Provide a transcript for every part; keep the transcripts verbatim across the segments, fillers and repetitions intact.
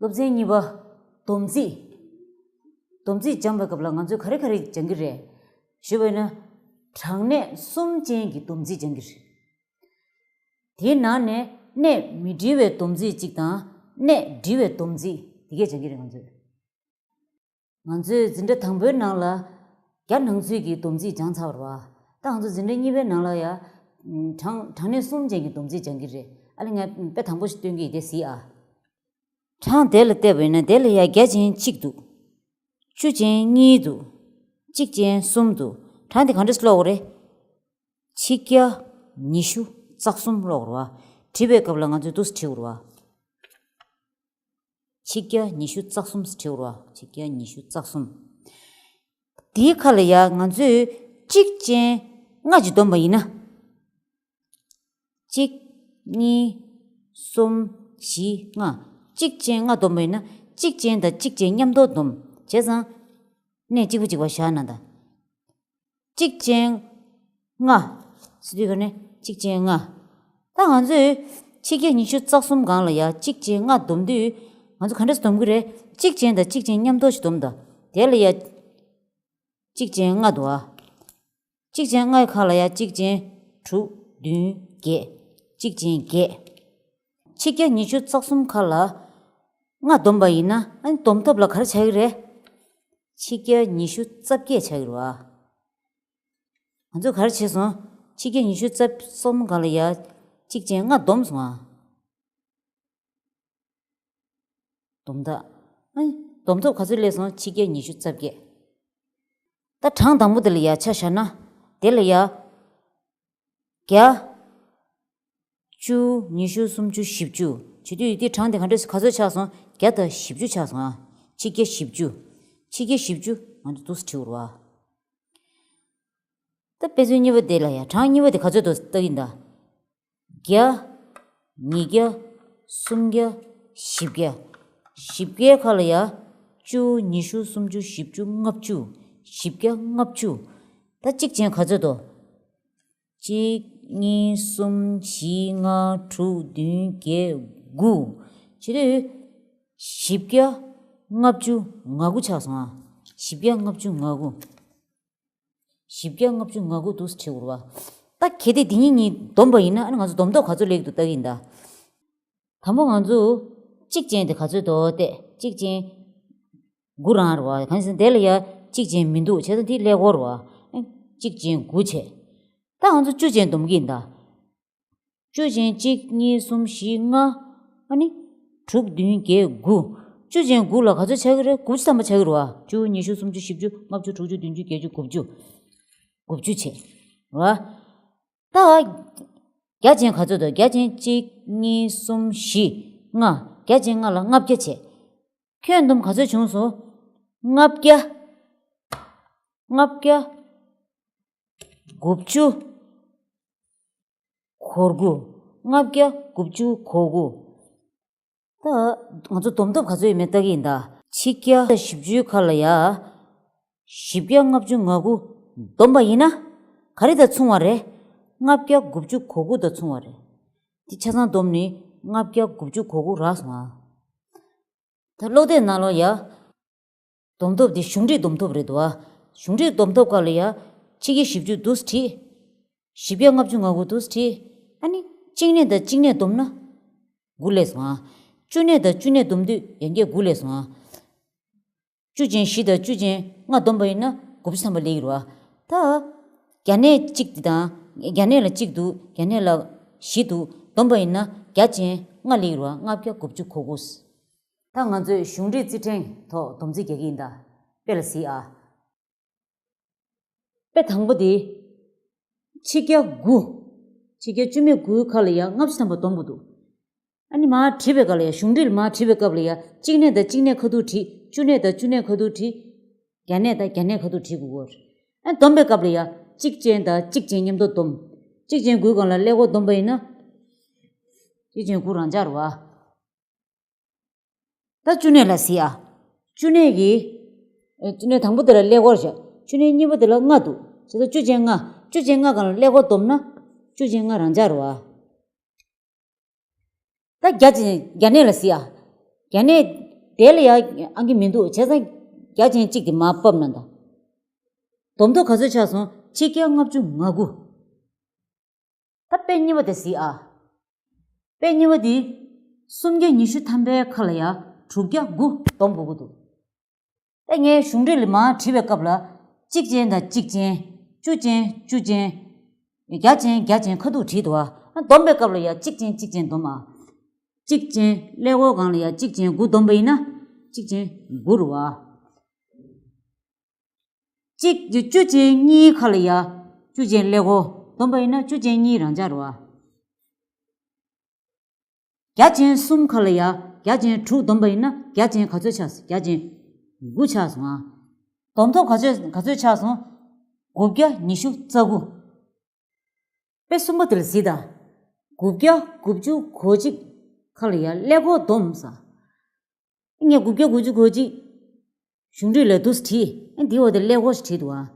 སློབ་ཚན་གཉིས་པ། སྡོམ་རྩིས། སྡོམ་རྩིས་སྦྱང་བའི་སྐབས་ལ་ང་ཚོས་ག་རེ་ག་རེ་སྦྱང་གི་རེད། ཞུས་པ་ཡིན་ན། གྲངས་གནས་གསུམ་ཅན་གྱི་སྡོམ་རྩིས་སྦྱང་གི་རེད། དེའི་ནང་ནས་གནས་མི་འབྲི་བའི་སྡོམ་རྩིས་གཅིག་དང་གནས་འབྲི་བའི་སྡོམ་རྩིས་དེ་གས་སྦྱང་གི་རེད་ང་ཚོས། ང་ཚོས་འཛིན་གྲྭ་དང་པོའི་ནང་ལ་བརྒྱ་ནང་ཚུད་ཀྱི་སྡོམ་རྩིས་སྦྱངས་ཚར་བ་རེད་བ། ད་ང་ཚོ་འཛིན་གྲྭ་གཉིས་པའི་ནང་ལ་ཡ། གྲངས་གྲངས་གནས་གསུམ་ཅན་གྱི་སྡོམ་རྩིས་སྦྱང་གི་རེད། ཨ་ལས་ངས་དཔེ་དང་པོ་ཞིག་སྟོན་གྱི་ཡིན། དེ་གཟིགས་ཨ། གྲངས་དེ་ལ་བལྟས་པ་ཡིན་ན་དེ་ལ་ཡ་བརྒྱ་ཅན་གཅིག་འདུག་ཆུ་ཅན་གཉིས་འདུག་གཅིག་ཅན་གསུམ་འདུག་གྲངས་དེ་ག་འདྲས་ཀློག་དགོས་རེད། ཆིག་བརྒྱ་ཉི་ཤུ་རྩ་གསུམ་ཀློག་དགོས་རེད་བ། བྲིས་པའི་སྐབས་ལ་ང་ཚོས་འདུག་སེ་བྲིས་དགོས་རེད་བ། ཆིག་བརྒྱ་ཉི་ཤུ་རྩ་གསུམ་ཟེར་བྲིས་དགོས་རེད་བ། ཆིག་བརྒྱ་ཉི་ཤུ་རྩ་གསུམ། དེའི་ཁ་ལ་ཡ་ང་ཚོས་གཅིག་ཅན་ལྔ་ཅིག་བསྡོམས་པ་ཡིན་ན། གཅིག་གཉིས། གསུམ། བཞི། ལྔ། གཅིག་ཅན་ལྔ་བསྡོམས་པ་ཡིན་ན་གཅིག་ཅན་དང་གཅིག་ཅན་མཉམ་དུ་བསྡོམས་བྱས་ཙང་། གནས་གཅིག་པ་གཅིག་པ་བཞག་ན་ད། གཅིག་ཅན་ལྔ། ཟེར་དུས་ག་ནས་གཅིག་ཅན་ལྔ། ད་ང་ཚོས་ཆིག་བརྒྱ་ཉི་ཤུ་རྩ་གསུམ་སྒང་ལ་ཡ་གཅིག་ཅན་ལྔ་བསྡོམས་དུས། ང་ཚོ་ག་འདྲས་བསྡོམ་གི་རེད། གཅིག་ཅན་དང་གཅིག་ཅན་མཉམ་དུ་ཞིག་བསྡོམས་དང་། དེ་ལ་ཡ། གཅིག་ཅན་ལྔ་འདུག་ཨ། གཅིག་ཅན་ལྔའི་ཁ་ལ་ཡ་གཅིག་ཅན་དྲུག་བདུན་བརྒྱད། གཅིག་ཅན་བརྒྱད། ཆིག་བརྒྱ་ཉི་ཤུ་རྩ་གསུམ་ཁ་ལ་ལྔ་བསྡོམས་པ་ཡིན་ན་ཨ་ནི་བསྡོམས་ཐབས་ལ་ག་རེ་ཆགས་ཀྱི་རེད། ཆིག་བརྒྱ་ཉི་ཤུ་རྩ་བརྒྱད་ཆགས་ཀྱི་རེད་བ། ང་ཚོས་ག་རེ་བྱས་སོང་། ཆིག་བརྒྱ་ཉི་ཤུ་རྩ་གསུམ་སྒང་ལ་ཡ་གཅིག་ཅན་ལྔ་བསྡོམས་སོང་ཨ། བསྡོམས་ད། ཨ་ནི་བསྡོམས་ཐོབ་ག་ཚོད་སླེབས་སོང་། ཆིག་བརྒྱ་ཉི་ཤུ་རྩ་བརྒྱད། ད་གྲངས་དང་པོ་དེ་ལ་ཡ་ཆ་བཞག་ན། དེ་ལ་ཡ། བརྒྱ། བཅུ། ཉི་ཤུ། སུམ་ཅུ། བཞི་བཅུ། བྱེད་དུས་དེ་གྲངས་དེ་ག་འདྲས་ག་ཚོད་ཆགས་སོང་། བརྒྱ་དང་བཞི་བཅུ་ཆགས་སོང་ཨ། ཆིག་བརྒྱ་བཞི་བཅུ། ཆིག་བརྒྱ་བཞི་བཅུ། ང་ཚོ་འདུག་སེ་བྲིས་དགོས་རེད་བ། ད་དཔེ་མཚོན་གཉིས་པ་དེ་ལ་ཡ། གྲངས་གཉིས་པ་དེ་ག་ཚོད་འདུག་ལྟ་གི་ཡིན་ད། བརྒྱ། ཉིས་བརྒྱ། སུམ་བརྒྱ། བཞི་བརྒྱ། བཞི་བརྒྱའི་ཁ་ལ་ཡ། བཅུ། ཉི་ཤུ། སུམ་ཅུ། བཞི་བཅུ། ལྔ་བཅུ། བཞི་བརྒྱ། ལྔ་བཅུ། ད་གཅིག་ཅན་ག་ཚོད་འདུག་གཅིག་གཉིས། གསུམ། བཞི། ལྔ། དྲུག་བདུན། བརྒྱད། དགུ། བྱེད་དུས། བཞི་བརྒྱ། ལྔ་བཅུ་ང་དགུ་ཆགས་སོང་ཨ། བཞི་བརྒྱ། ལྔ་བཅུ་ང་དགུ། བཞི་བརྒྱ། ལྔ་བཅུ་ང་དགུ་འདུག་སེ་བྲིས་དགོས་རེད་བ། ད་གལ་ཏེ་འདི་གཉིས་གཉིས་བསྡོམས་པ་ཡིན་ན་ཨ་ནི་ང་ཚོ་བསྡོམས་ཐོབ་ག་ཚོད་སླེབས་ཀྱི་འདུག་ལྟ་གི་ཡིན་ད། དང་པོ་ང་ཚོ་གཅིག་ཅན་དེ་ག་ཚོད་འདུག་བལྟས། གཅིག་ཅན་དགུ་རང་རེད་བ། གང་ཡིན་ཟེར་ན་དེ་ལ་ཡ་གཅིག་ཅན་མི་འདུག་བྱས་ཙང་དེ་ཀླད་ཀོར་རེད་བ། ཨེ། གཅིག་ཅན་དགུ་བྱས། ད་ང་ཚོ་བཅུ་ཅན་བསྡོམས་ཀྱི་ཡིན་ད། བཅུ་ཅན་གཅིག་གཉིས། གསུམ། བཞི། ལྔ། ཨ་ནི། དྲུག་བདུན་བརྒྱད། དགུ། བཅུ་ཅན་དགུ་ལ་ག་ཚོད་ཆགས་ཀྱི་རེད། དགུ་བཅུ་ཐམ་པ་ཆགས་ཀྱི་རེད་བ། བཅུ། ཉི་ཤུ། སུམ་ཅུ། བཞི་བཅུ། ལྔ་བཅུ། དྲུག་ཅུ། བདུན་ཅུ། བརྒྱད་ཅུ། དགུ་བཅུ། དགུ་བཅུ་བྱས། རེད་བ། ད། བརྒྱ་ཅན་ག་ཚོད་འདུག་བརྒྱ་ཅན་གཅིག་གཉིས། གསུམ། བཞི། ལྔ། བརྒྱ་ཅན་ལྔ་ལ་ལྔ་བརྒྱ་བྱས། ཁྱོན་བསྡོམས་ག་ཚོད་བྱུང་སོང་། ལྔ་བརྒྱ། ལྔ་བརྒྱ། དགུ་བཅུ། གོ་དགུ། ལྔ་བརྒྱ་དགུ་བཅུ་གོ་དགུ། ད་ང་ཚོ་བསྡོམས་ཐོབ་ག་ཚོད་ཡོད་མེད་ལྟ་གི་ཡིན་ད། ཆིག་བརྒྱ་བཞི་བཅུའི་ཁ་ལ་ཡ། བཞི་བརྒྱ་ལྔ་བཅུ་ང་དགུ་བསྡོམས་པ་ཡིན་ན། ག་རེ་དང་མཚུངས་པ་རེད། ལྔ་བརྒྱ་དགུ་བཅུ་གོ་དགུ་དང་མཚུངས་པ་རེད། དེ་ཆ་ཚང་བསྡོམས་ནས་ལྔ་བརྒྱ་དགུ་བཅུ་གོ་དགུ་རག་སོང་ཨ། ད་ཀློག་དེབ་ནང་ལོགས་ཡ། བསྡོམས་ཐོབ་དེ་གཞུང་འབྲེལ་བསྡོམས་ཐོབ་རེད་འདུག་བ། གཞུང་འབྲེལ་བསྡོམས་ཐོབ་སྐབས་ལ་ཡ། ཆིག་བརྒྱ་བཞི་བཅུ་འདུག་སེ་བྲིས། བཞི་བརྒྱ་ལྔ་བཅུ་ང་དགུ་འདུག་སེ་བྲིས། ཨ་ནི། གཅིག་གནས་དང་གཅིག་གནས་བསྡོམས་ན། དགུ་སླེབས་སོང་ཨ། བཅུ་གནས་དང་བཅུ་གནས་བསྡོམས་དུས་ཡང་བསྐྱར་དགུ་སླེབས་སོང་ཨ། བཅུ་ཅན་བཞི་དང་བཅུ་ཅན་ལྔ་བསྡོམས་པ་ཡིན་ན་དགུ་བཅུ་ཐམ་པ་སླེབས་ཀྱི་རེད་བ། ད། བརྒྱ་གནས་གཅིག་དེ་དང་། བརྒྱ་གནས་ལ་གཅིག་འདུག་བརྒྱ་གནས་ལ་བཞི་འདུག་བསྡོམས་པ་ཡིན་ན་བརྒྱ་ཅན་ལྔ་སླེབས་ཀྱི་རེད་བ། ལྔ་བརྒྱ་དགུ་བཅུ་གོ་དགུ། ད་ང་ཚོས་གཞུང་འབྲེལ་རྩིས་ཕྲེང་ཐོག་སྡོམ་རྩིས་རྒྱག་གི་ཡིན་ད། དཔེ་ལ་གཟིགས་ཨ། དཔེ་དང་པོ་དེ། ཆིག་བརྒྱ་དགུ། ཆིག་བརྒྱ་བཅུ་མེད་དགུའི་ཁ་ལ་ཡ་ལྔ་བཅུ་ཐམ་པ་བསྡོམས་པ་འདུག་ཨ་ནི་མར་བྲིས་པའི་སྐབས་ལ་ཡ། གཞུང་འབྲེལ་མར་བྲིས་པའི་སྐབས་ལ་ཡ། གཅིག་གནས་དང་གཅིག་གནས་ཁ་ཐུག་བྲིས། བཅུ་གནས་དང་བཅུ་གནས་ཁ་ཐུག་བྲིས། བརྒྱ་གནས་དང་བརྒྱ་གནས་ཁ་ཐུག་བྲིས་དགོས་ཀྱི་རེད། ཨ། བསྡོམས་པའི་སྐབས་ལ་ཡ། གཅིག་ཅན་དང་གཅིག་ཅན་མཉམ་དུ་བསྡོམས། གཅིག་ཅན་དགུའི་སྒང་ལ་ཀླད་ཀོར་བསྡོམས་པ་ཡིན་ན། གཅིག་ཅན་དགུ་རང་འཇགས་རེད་བ། ད་བཅུ་གནས་ལ་གཟིགས་ཨ། བཅུ་གནས་ཀྱི། ཨེ། བཅུ་གནས་དང་པོ་དེ་ལ་ཀླད་ཀོར་བཞག་བཅུ་གནས་གཉིས་པ་དེ་ལ་ལྔ་འདུག་བྱས་ཙང་བཅུ་ཅན་ལྔ། བཅུ་ཅན་ལྔ་སྒང་ལ་ཀླད་ཀོར་བསྡོམས་ན། བཅུ་ཅན་ལྔ་རང་འཇགས་རེད་བ། ད་བརྒྱ་ཅན། བརྒྱ་གནས་ལ་གཟིགས་ཨ། བརྒྱ་གནས་དེ་ལ་ཡ་ཨང་ཀི་མི་འདུག་བྱས་ཙང་བརྒྱ་ཅན་གཅིག་དེ་མར་ཕབ་ན་ད། བསྡོམས་ཐོབ་ག་ཚོད་ཆགས་སོང་། ཆིག་བརྒྱ་ལྔ་བཅུ་ང་དགུ། ད་དཔེ་གཉིས་པ་དེ་གཟིགས་ཨ། དཔེ་གཉིས་པ་དེ། སུམ་བརྒྱ་ཉི་ཤུ་ཐམ་པའི་ཁ་ལ་ཡ་དྲུག་བརྒྱ་དགུ་བསྡོམས་དགོས་ཀྱི་འདུག་ད་ངས་གཞུང་འབྲེལ་ལ་མར་བྲིས་པའི་སྐབས་ལ། གཅིག་ཅན་དང་གཅིག་ཅན། བཅུ་ཅན་བཅུ་ཅན། བརྒྱ་ཅན་བརྒྱ་ཅན་ཁ་ཐུག་བྲིས་འདུག་བ། ཨ། བསྡོམས་པའི་སྐབས་ལ་ཡ་གཅིག་ཅན་གཅིག་ཅན་བསྡོམས་ཨ། གཅིག་ཅན་ཀླད་ཀོར་སྒང་ལ་ཡ་གཅིག་ཅན་དགུ་བསྡོམས་པ་ཡིན་ན། གཅིག་ཅན་དགུ་རེད་བ། གཅིག་བཅུ་ཅན་གཉིས་ཁ་ལ་ཡ་བཅུ་ཅན་ཀླད་ཀོར་བསྡོམས་པ་ཡིན་ན་བཅུ་ཅན་གཉིས་རང་འཇགས་རེད་བ། བརྒྱ་ཅན་གསུམ་ཁ་ལ་ཡ་བརྒྱ་ཅན་དྲུག་བསྡོམས་པ་ཡིན་ན་བརྒྱ་ཅན་ག་ཚོད་ཆགས་སོང་། བརྒྱ་ཅན་དགུ་ཆགས་སོང་ཨ། བསྡོམས་ཐོབ་ག་ཚོད་ག་ཚོད་ཆགས་སོང་། དགུ་བརྒྱ་ཉི་ཤུ་རྩ་དགུ། དཔེ་གསུམ་པ་དེ་ལ་གཟིགས་དང་། དགུ་བརྒྱ་དགུ་བཅུ་གོ་གཅིག་ཁ་ལ་ཡ་ཀླད་ཀོར་བསྡོམས་ས། ངས་དགུ་བརྒྱ་དགུ་བཅུ་གོ་གཅིག་གཞུང་འབྲེལ་ལ་འདུག་སེ་བྲིས། ཨ། འདི་འོག་དེ་ཀླད་ཀོར་ཞིག་བྲིས་འདུག་ཨ།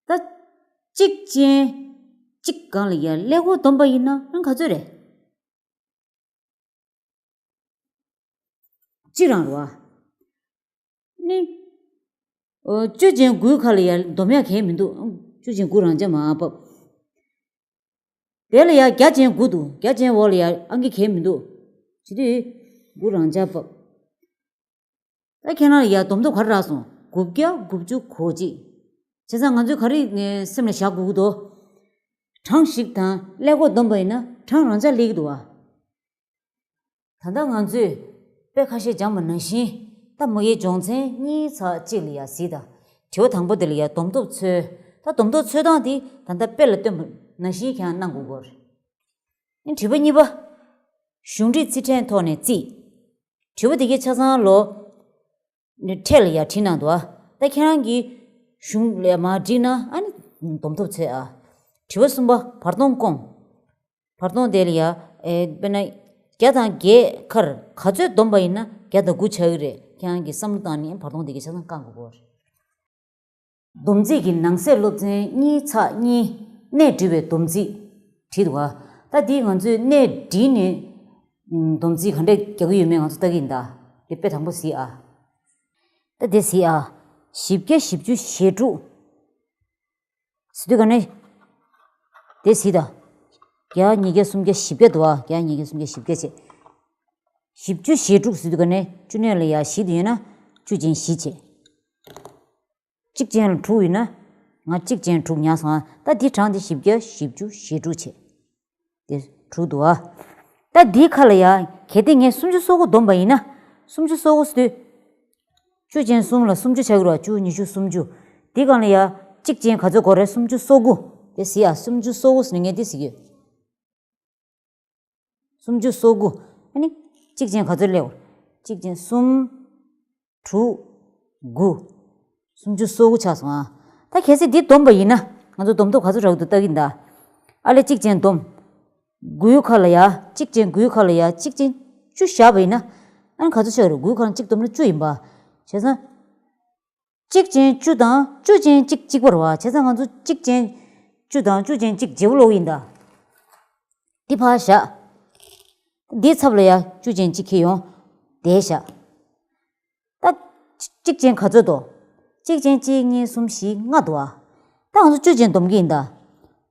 ད་གཅིག་ཅན་གཅིག་སྒང་ལ་ཡ་ཀླད་ཀོར་བསྡོམས་པ་ཡིན་ན་ཨང་ག་ཚོད་རེད། གཅིག་རང་རེད་བ། ནི། ཨོ། བཅུ་ཅན་དགུའི་ཁ་ལ་ཡ་བསྡོམས་ཡ་གང་ཡང་མི་འདུག་བཅུ་ཅན་དགུ་རང་འཇགས་མར་ཕབ། དེ་ལ་ཡ་བརྒྱ་ཅན་དགུ་འདུག་བརྒྱ་ཅན་འོག་ལ་ཡ་ཨང་ཀི་གང་ཡང་མི་འདུག་བྱས་དུས་དགུ་རང་འཇགས་ཕབ། ད་ཁྱེད་རང་ལ་ཡ་བསྡོམས་ཐོབ་ག་རེ་རག་སོང་། དགུ་བརྒྱ་དགུ་བཅུ་གོ་གཅིག་བྱས་ཙང་ང་ཚོས་ག་རེ་སེམས་ལ་བཞག་དགོས་ཀྱི་འདུག་གྲངས་ཤིག་དང་ཀླད་ཀོར་བསྡོམས་པ་ཡིན་ན་གྲངས་རང་འཇགས་སླེབས་ཀྱི་འདུག་བ། ད་ལྟ་ང་ཚོས་དཔེ་ཁ་ཤས་སྦྱངས་པ་ནང་བཞིན། ད་མ་གིའི་སྦྱོང་ཚན་གཉིས་ཚེག་གཅིག་ལ་ཡ་གཟིགས་དང་། དྲི་བ་དང་པོ་དེ་ལ་ཡ་བསྡོམས་ཐོབ་འཚོལ། ད་བསྡོམས་ཐོབ་འཚོལ་སྟངས་དེ་ད་ལྟ་དཔེ་ལ་སྟོན་པ་ནང་བཞིན་ཁྱེད་རང་གནང་དགོས་ཀྱི་རེད། དྲི་བ་གཉིས་པ། གཞུང་འབྲེལ་རྩིས་ཕྲན་ཐོག་ནས་རྩིས། དྲི་བ་དེ་གའི་ཆ་ཚང་ལོ། ཕྲད་ལ་ཡ་བྲིས་གནང་འདུག་ད་ཁྱེད་རང་གིས་གཞུང་ལ་མར་བསྒྲིགས་ན་ཨ་ནི་བསྡོམས་ཐོབ་འཚོལ་ཨ། དྲི་བ་གསུམ་པ། བར་སྟོང་སྐོང་། བར་སྟོང་དེ་ལ་ཡ། ཨེ། དཔེར་ན། བརྒྱ་དང་བརྒྱད་ཁར་ག་ཚོད་བསྡོམས་པ་ཡིན་ན་བརྒྱ་དང་དགུ་ཆགས་ཀྱི་རེད། ཁྱེད་རང་གིས་བསམ་བློ་བཏང་ནས་བར་སྟོང་དེ་གའི་ཆ་ཚང་བསྐང་དགོས་ཀྱི་རེད། བསྡོམས་རྩིས་ཀྱི་ནང་གསེས་སློབ་ཚན་གཉིས་ཚེག་གཉིས། གནས་འདྲི་བའི་བསྡོམས་རྩིས་བྲིས་འདུག་བ། ད་འདི་ང་ཚོས་གནས་འདྲི་ནས་བསྡོམས་རྩིས་ག་འདྲས་རྒྱག་གི་ཡོད་མེད་ང་ཚོ་ལྟ་གི་ཡིན་ད། འདི་དཔེ་དང་པོ་གཟིགས་ཨ། ད་འདི་གཟིགས་ཨ། བཞི་བརྒྱ་བཞི་བཅུ་ཞེ་དྲུག་ཟེར་དུས་ག་ནས། དེ་གཟིགས་དང་། བརྒྱ། ཉིས་བརྒྱ། སུམ་བརྒྱ། བཞི་བརྒྱ་འདུག་བ། བརྒྱ། ཉིས་བརྒྱ། སུམ་བརྒྱ། བཞི་བརྒྱ་བྱས། བཞི་བཅུ་ཞེ་དྲུག་ཟེར་དུས་ག་ནས་བཅུ་གནས་ལ་ཡ་བཞི་དེ་ཡོད་ན་བཅུ་ཅན་བཞི་བྱས། གཅིག་ཅན་ལ་དྲུག་ཡོད་ན། ང་གཅིག་ཅན་དྲུག་ཉར་སོང་ཨ། ད་འདི་གྲངས་འདི་བཞི་བརྒྱ་བཞི་བཅུ་ཞེ་དྲུག་བྱས། དེ་དྲུག་འདུག་ཨ། ད་འདིའི་ཁ་ལ་ཡ། གལ་ཏེ་ངས་སུམ་ཅུ་སོ་དགུ་བསྡོམས་པ་ཡིན་ན། སུམ་ཅུ་སོ་དགུ་ཟེར་དུས། བཅུ་ཅན་གསུམ་ལ་སུམ་ཅུ་ཆགས་ཀྱི་རེད་བ། བཅུ། ཉི་ཤུ། སུམ་ཅུ། འདི་སྒང་ལ་ཡ། གཅིག་ཅན་ག་ཚོད་དགོས་རེད། སུམ་ཅུ་སོ་དགུ། དེ་གཟིགས་ཨ། སུམ་ཅུ་སོ་དགུ་ཟེར་ནས་ངས་འདི་གཟིགས་ཡོད། སུམ་ཅུ་སོ་དགུ། ཨ་ནི། གཅིག་ཅན་ག་ཚོད་སླེབས། གཅིག་ཅན་གསུམ། དྲུག་དགུ། སུམ་ཅུ་སོ་དགུ་ཆགས་སོང་ཨ། ད་གལ་སྲིད་འདི་བསྡོམས་པ་ཡིན་ན། ང་ཚོ་བསྡོམས་ཐོབ་ག་ཚོད་རག་གི་འདུག་ལྟ་གི་ཡིན་ད། ཨ་ལས་གཅིག་ཅན་བསྡོམས། དགུའི་ཁ་ལ་ཡ། གཅིག་ཅན་དགུའི་ཁ་ལ་ཡ་གཅིག་ཅན་བཅུ་བཞག་པ་ཡིན་ན། ཨ་ནི་ག་ཚོད་ཆགས་རེད། དགུའི་ཁ་ལ་གཅིག་བསྡོམས་ན་བཅུ་ཡིན་པ། བྱས་ཙང་། གཅིག་ཅན་བཅུ་དང་བཅུ་ཅན་གཅིག་གཅིག་པ་རེད་བ། བྱས་ཙང་ང་ཚོ་གཅིག་ཅན་བཅུ་དང་བཅུ་ཅན་གཅིག་བརྗེ་པོ་ཀློག་གི་ཡིན་ད། འདི་ཕར་བཞག་འདིའི་ཚབ་ལ་ཡ་བཅུ་ཅན་གཅིག་འཁྱེར་ཡོང་། དེ་བཞག་ད། གཅིག་ཅན་ག་ཚོད་འདུག་གཅིག་ཅན་གཅིག་གཉིས་གསུམ་བཞི་ལྔ་འདུག་ཨ། ད་ང་ཚོ་བཅུ་ཅན་བསྡོམས་ཀྱི་ཡིན་ད།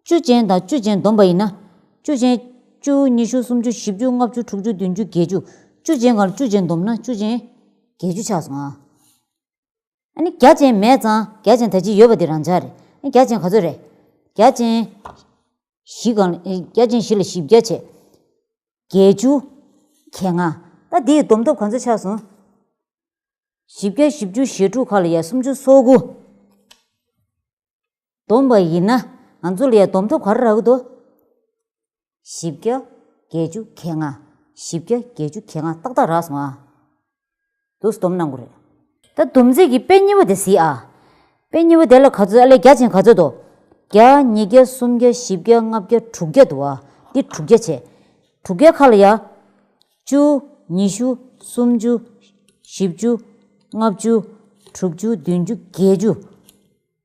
བཅུ་ཅན་དང་བཅུ་ཅན་བསྡོམས་པ་ཡིན་ན། བཅུ་ཅན་བཅུ། ཉི་ཤུ། སུམ་ཅུ། བཞི་བཅུ། ལྔ་བཅུ། དྲུག་ཅུ། བདུན་ཅུ། བརྒྱད་ཅུ། བཅུ་ཅན་སྒང་ལ་བཅུ་ཅན་བསྡོམས་ན་བཅུ་ཅན་བརྒྱད་ཅུ་ཆགས་སོང་ཨ། ཨ་ནི་བརྒྱ་ཅན་མེད་ཙང་བརྒྱ་ཅན་ད་ཅི་ཡོད་པ་དེ་རང་འཇགས་རེད། ཨ་ནི་བརྒྱ་ཅན་ག་ཚོད་རེད། བརྒྱ་ཅན་བཞི་སྒང་ལ། ཨེ། བརྒྱ་ཅན་བཞི་ལ་བཞི་བརྒྱ་བྱས། བརྒྱད་ཅུ་གྱ་ལྔ། ད་འདིའི་བསྡོམས་ཐོབ་ག་ཚོད་ཆགས་སོང་། བཞི་བརྒྱ་བཞི་བཅུ་ཞེ་དྲུག་ཁ་ལ་ཡ་སུམ་ཅུ་སོ་དགུ། བསྡོམས་པ་ཡིན་ན་ང་ཚོ་ལ་ཡ་བསྡོམས་ཐོབ་ག་རེ་རག་གི་འདུག་བཞི་བརྒྱ་བརྒྱད་ཅུ་གྱ་ལྔ། བཞི་བརྒྱ་བརྒྱད་ཅུ་གྱ་ལྔ་ཏག་ཏག་རག་སོང་ཨ། འདུག་སེ་བསྡོམས་གནང་དགོས་རེད། ད་བསྡོམས་རྩིས་ཀྱི་དཔེ་གཉིས་པ་དེ་གཟིགས་ཨ། དཔེ་གཉིས་པ་དེ་ལ་ག་ཚོད། ཨ་ལས་བརྒྱ་ཅན་ག་ཚོད་འདུག་བརྒྱ། ཉིས་བརྒྱ། སུམ་བརྒྱ། བཞི་བརྒྱ། ལྔ་བརྒྱ། དྲུག་བརྒྱ་འདུག་ཨ། འདི་དྲུག་བརྒྱ་བྱས། དྲུག་བརྒྱ་ཁ་ལ་ཡ། བཅུ། ཉི་ཤུ། སུམ་ཅུ། བཞི་བཅུ། ལྔ་བཅུ། དྲུག་ཅུ། བདུན་ཅུ། བརྒྱད་ཅུ།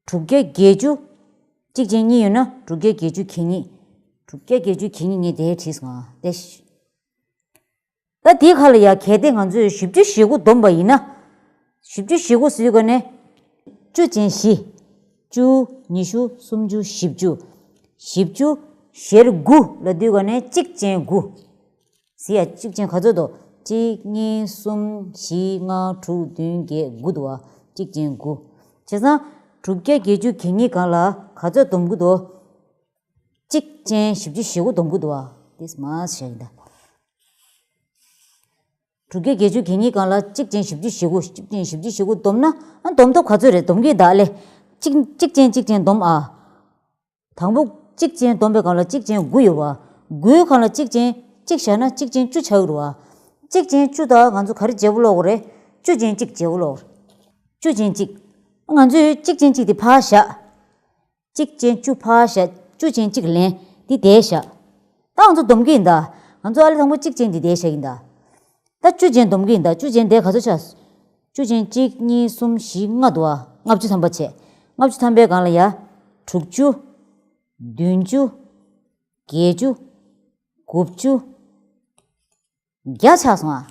དྲུག་བརྒྱ་བརྒྱད་ཅུ། གཅིག་ཅན་གཉིས་ཡོད་ན་དྲུག་བརྒྱ་བརྒྱད་ཅུ་གྱ་གཉིས། དྲུག་བརྒྱ་བརྒྱད་ཅུ་གྱ་གཉིས་ངས་དེ་བྲིས་སོང་ཨ། དེ། ད་དེའི་ཁ་ལ་ཡ་གལ་ཏེ་ང་ཚོས་བཞི་བཅུ་ཞེ་དགུ་བསྡོམས་པ་ཡིན་ན། བཞི་བཅུ་ཞེ་དགུ་ཟེར་དུས་ཀ་ནས། བཅུ་ཅན་བཞི། བཅུ། ཉི་ཤུ། སུམ་ཅུ། བཞི་བཅུ། བཞི་བཅུ་ཞེར་དགུ་ལབ་དུས་ཀ་ནས་གཅིག་ཅན་དགུ། ཟེར་ཡ་གཅིག་ཅན་ག་ཚོད་འདུག་གཅིག་གཉིས། གསུམ། བཞི། ལྔ། དྲུག་བདུན། བརྒྱད། དགུ་འདུག་བ། གཅིག་ཅན་དགུ། བྱས་ཙང་། དྲུག་བརྒྱ་བརྒྱད་ཅུ་གྱ་གཉིས་སྒང་ལ་ག་ཚོད་བསྡོམས་ཀྱི་འདུག་གཅིག་ཅན་བཞི་བཅུ་ཞེ་དགུ་བསྡོམས་ཀྱི་འདུག་བ། དེས་མ་བྱས་ཡིན་ད། དྲུག་བརྒྱ་བརྒྱད་ཅུ་གྱ་གཉིས་སྒང་ལ་གཅིག་ཅན་བཞི་བཅུ་ཞེ་དགུ། གཅིག་ཅན་བཞི་བཅུ་ཞེ་དགུ་བསྡོམས་ན། ཨ། བསྡོམས་ཐོབ་ག་ཚོད་རེད། བསྡོམས་ཀྱི་ཡིན་ད་ལེ། གཅིག་གཅིག་ཅན་གཅིག་ཅན་བསྡོམས་ཨ། དང་པོ་གཅིག་ཅན་བསྡོམས་པའི་སྒང་ལ་གཅིག་ཅན་དགུ་ཡོད་བ། དགུའི་སྒང་ལ་གཅིག་ཅན་གཅིག་བཞག་ན་གཅིག་ཅན་བཅུ་ཆགས་ཀྱི་རེད་བ། གཅིག་ཅན་བཅུ་དང་ང་ཚོ་ག་རེ་བརྗེ་པོ་སློག་དགོས་རེད། བཅུ་ཅན་གཅིག་བརྗེ་པོ་སློག་བཅུ་ཅན་གཅིག་ང་ཚོས་གཅིག་ཅན་གཅིག་དེ་ཕར་བཞག་གཅིག་ཅན་བཅུ་ཕར་བཞག་བཅུ་ཅན་གཅིག་ལེན། འདི་དེར་བཞག་ད་ང་ཚོ་བསྡོམས་ཀྱི་ཡིན་ད། ང་ཚོ་ཨ་ལེ་དང་པོ་གཅིག་ཅན་འདི་དེར་བཞག་གི་ཡིན་ད། ད་བཅུ་ཅན་བསྡོམས་ཀྱི་ཡིན་ད། བཅུ་ཅན་དེ་ག་ཚོད་ཆགས། བཅུ་ཅན་གཅིག་གཉིས་གསུམ་བཞི་ལྔ་འདུག་ཨ། ལྔ་བཅུ་ཐམ་པ་བྱས། ལྔ་བཅུ་ཐམ་པའི་སྒང་ལ་ཡ། དྲུག་ཅུ། བདུན་ཅུ། བརྒྱད་ཅུ། དགུ་བཅུ། བརྒྱ་ཆགས་སོང་ཨ།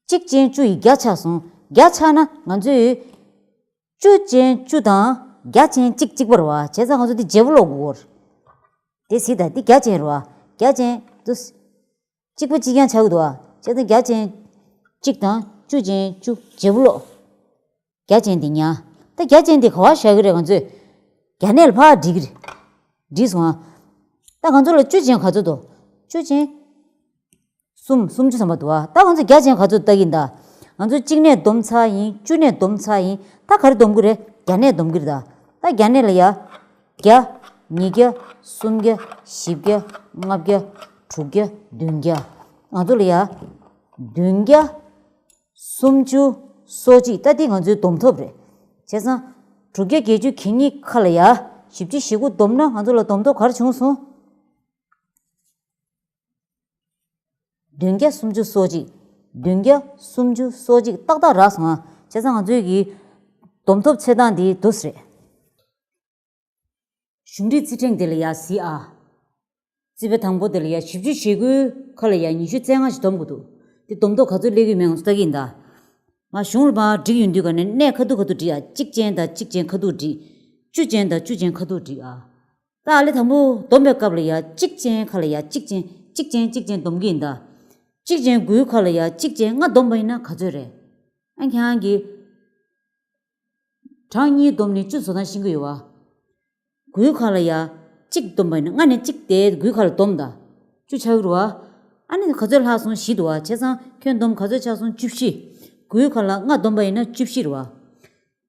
གཅིག་ཅན་བཅུ་ཡི་བརྒྱ་ཆགས་སོང་། བརྒྱ་ཆགས་ན་ང་ཚོས། བཅུ་ཅན་བཅུ་དང་བརྒྱ་ཅན་གཅིག་གཅིག་པ་རེད་བ། བྱས་ཙང་ང་ཚོ་འདི་བརྗེ་པོ་སློག་དགོས་རེད། དེ་གཟིགས་དང་། འདི་བརྒྱ་ཅན་རེད་བ། བརྒྱ་ཅན་དུ། གཅིག་པ་གཅིག་རྐྱང་ཆགས་ཀྱི་འདུག་བ། བྱས་ཙང་བརྒྱ་ཅན་གཅིག་དང་བཅུ་ཅན་བཅུ་བརྗེ་པོ་སློག་བརྒྱ་ཅན་འདི་ཉར། ད་བརྒྱ་ཅན་འདི་ག་པར་བཞག་གི་རེད། ང་ཚོས་བརྒྱ་གནས་ལ་ཕར་བྲིས་ཀྱི་རེད། བྲིས་སོང་ཨ། ད་ང་ཚོ་ལ་བཅུ་ཅན་ག་ཚོད་འདུག་བཅུ་ཅན། གསུམ། སུམ་ཅུ་ཐམ་པ་འདུག་ཨ། ད་ང་ཚོ་བརྒྱ་ཅན་ག་ཚོད་ལྟ་གི་ཡིན་ད། ང་ཚོ་གཅིག་ནས་བསྡོམས་ཚར་ཡིན། བཅུ་ནས་བསྡོམས་ཚར་ཡིན། ད་ག་རེ་བསྡོམ་གི་རེད། བརྒྱ་ནས་བསྡོམ་གི་རེད་ད། ད་བརྒྱ་ནས་ལ་ཡ། བརྒྱ། ཉིས་བརྒྱ། གསུམ་བརྒྱ། བཞི་བརྒྱ། ལྔ་བརྒྱ། དྲུག་བརྒྱ། བདུན་བརྒྱ། ང་ཚོ་ལ་ཡ། བདུན་བརྒྱ། སུམ་ཅུ། སོ་གཅིག་ད་འདི་ང་ཚོའི་བསྡོམས་ཐོབ་རེད། བྱས་ཙང་། དྲུག་བརྒྱ་བརྒྱད་ཅུ་གྱ་གཉིས་ཁ་ལ་ཡ། བཞི་བཅུ་ཞེ་དགུ་བསྡོམས་ན་ང་ཚོ་ལ་བསྡོམས་ཐོབ་ག་རེ་བྱུང་སོང་། བདུན་བརྒྱ་སུམ་ཅུ་སོ་གཅིག་བདུན་བརྒྱ་སུམ་ཅུ་སོ་གཅིག་ཏག་ཏག་རག་སོང་ཨ། བྱས་ཙང་ང་ཚོའི་གི་བསྡོམས་ཐོབ་ཚེས་གྲངས་འདི་འདུག་སེ་རེད། གཞུང་འབྲེལ་རྩིས་ཕྲེང་དེ་ལ་ཡ་གཟིགས་ཨ། རྩིས་པ་དང་པོ་དེ་ལ་ཡ་བཞི་བཅུ་ཞེ་དགུའི་ཁ་ལ་ཡ་ཉི་ཤུ་རྩ་ལྔ་ཞིག་བསྡོམས་དགོས་འདུག་དེ་བསྡོམས་ཐོབ་ག་ཚོད་སླེབས་ཀྱི་མེད་ང་ཚོ་ལྟ་གི་ཡིན་ད། ང་གཞུང་ལ་མར་བསྒྲིགས་ཡོང་དུས་ག་ནས་གནས་ཁ་ཐུག་ཁ་ཐུག་བསྒྲིགས་ཨ། གཅིག་ཅན་དང་གཅིག་ཅན་ཁ་ཐུག་བསྒྲིགས། བཅུ་ཅན་དང་བཅུ་ཅན་ཁ་ཐུག་བསྒྲིགས་ཨ། ད་ཨ་ལེ་དང་པོ་བསྡོམས་པའི་སྐབས་ལ་ཡ་གཅིག་ཅན་ཁ་ལ་ཡ་གཅིག་ཅན་གཅིག་ཅན་གཅིག་ཅན་བསྡོམས་ཀྱི་ཡིན་ད། གཅིག་ཅན་དགུའི་ཁ་ལ་ཡ་གཅིག་ཅན་ལྔ་བསྡོམས་པ་ཡིན་ན་ག་ཚོད་རེད། ཨ་ཁྱེད་རང་གིས། གྲངས་གཉིས་བསྡོམས་ནས་བཅུ་བཟོ་སྟངས་ཤེས་ཀྱི་ཡོད་བ། དགུའི་ཁ་ལ་ཡ། གཅིག་བསྡོམས་པ་ཡིན་ན་ལྔ་ནས་གཅིག་དེ་དགུའི་ཁ་ལ་བསྡོམས་དང་། བཅུ་ཆགས་ཀྱི་རེད་བ། ཨ་ནི་ག་ཚོད་ལྷག་སོང་། བཞི་འདུག་བ། བྱས་ཙང་ཁྱོན་བསྡོམས་ག་ཚོད་ཆགས་སོང་། བཅུ་བཞི། དགུའི་ཁ་ལ་ལྔ་བསྡོམས་པ་ཡིན་ན་བཅུ་བཞི་རེད་བ།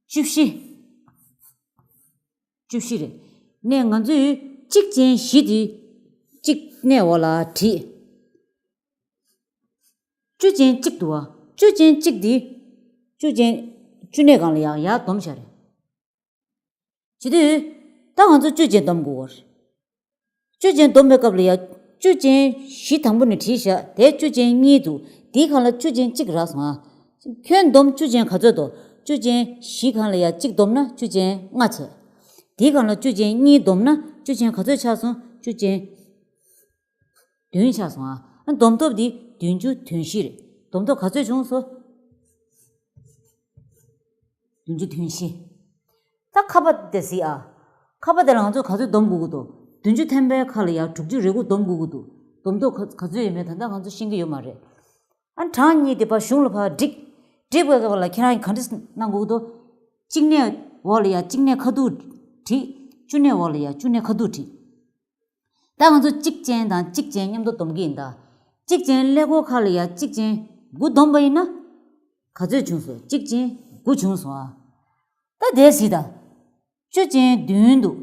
བཅུ་བཞི། བཅུ་བཞི་རེད། ནས་ང་ཚོས་གཅིག་ཅན་བཞི་དེ་གཅིག་གནས་འོག་ལ་བྲིས། བཅུ་ཅན་གཅིག་འདུག་བ། བཅུ་ཅན་གཅིག་འདི། བཅུ་ཅན། བཅུ་གནས་སྒང་ལ་ཡར་ཡར་བསྡོམས་བཞག་རེད། བྱེད་དུས། ད་ང་ཚོ་བཅུ་ཅན་བསྡོམས་དགོས་བར། བཅུ་ཅན་བསྡོམས་པའི་སྐབས་ལ་ཡ། བཅུ་ཅན་བཞི་དང་པོ་ནས་བྲིས་བཞག་དེ་བཅུ་ཅན་གཉིས་འདུག་དེའི་སྒང་ལ་བཅུ་ཅན་གཅིག་རག་སོང་ཨ། ཁྱོན་བསྡོམས་བཅུ་ཅན་ག་ཚོད་འདུག་བཅུ་ཅན་བཞི་སྒང་ལ་ཡ་གཅིག་བསྡོམས་ན་བཅུ་ཅན་ལྔ་བྱས། དེའི་སྒང་ལ་བཅུ་ཅན་གཉིས་བསྡོམས་ན་བཅུ་ཅན་ག་ཚོད་ཆགས་སོང་། བཅུ་ཅན་བདུན་ཆགས་སོང་ཨ། བསྡོམས་ཐོབ་འདི་བདུན་ཅུ་དོན་བཞི་རེད། བསྡོམས་ཐོབ་ག་ཚོད་བྱུང་སོང་། བདུན་ཅུ་དོན་བཞི། ད་ཁ་པ་དེ་གཟིགས་ཨ། ཁ་པ་དེ་ལ་ང་ཚོས་ག་ཚོད་བསྡོམས་དགོས་ཀྱི་འདུག་བདུན་ཅུ་ཐམ་པའི་ཁ་ལ་ཡ་དྲུག་ཅུ་རེ་དགུ་བསྡོམས་དགོས་ཀྱི་འདུག་བསྡོམས་ཐོབ་ག་ག་ཚོད་ཡོད་མེད་ད་ལྟ་ང་ཚོ་ཤེས་ཀྱི་ཡོད་མ་རེད། ཨ། གྲངས་གཉིས་དེ་ཕར་གཞུང་ལ་ཕར་བསྒྲིགས། བསྒྲིགས་པའི་སྐབས་ལ་ཁྱེད་རང་གིས་ག་འདྲ་གནང་དགོས་ཀྱི་འདུག་གཅིག་གནས་འོག་ལ་ཡ་གཅིག་གནས་ཁ་ཐུག་བྲིས། བཅུ་གནས་འོག་ལ་ཡ་བཅུ་གནས་ཁ་ཐུག་བྲིས། ད་ང་ཚོ་གཅིག་ཅན་དང་གཅིག་ཅན་མཉམ་དུ་བསྡོམས་ཀྱི་ཡིན་ད། གཅིག་ཅན་ཀླད་ཀོར་ཁ་ལ་ཡ་གཅིག་ཅན་དགུ་བསྡོམས་པ་ཡིན་ན། ག་ཚོད་བྱུང་སོང་། གཅིག་ཅན་དགུ་བྱུང་སོང་ཨ། ད་དེ་གཟིགས་ད། བཅུ་ཅན་བདུན་འདུག་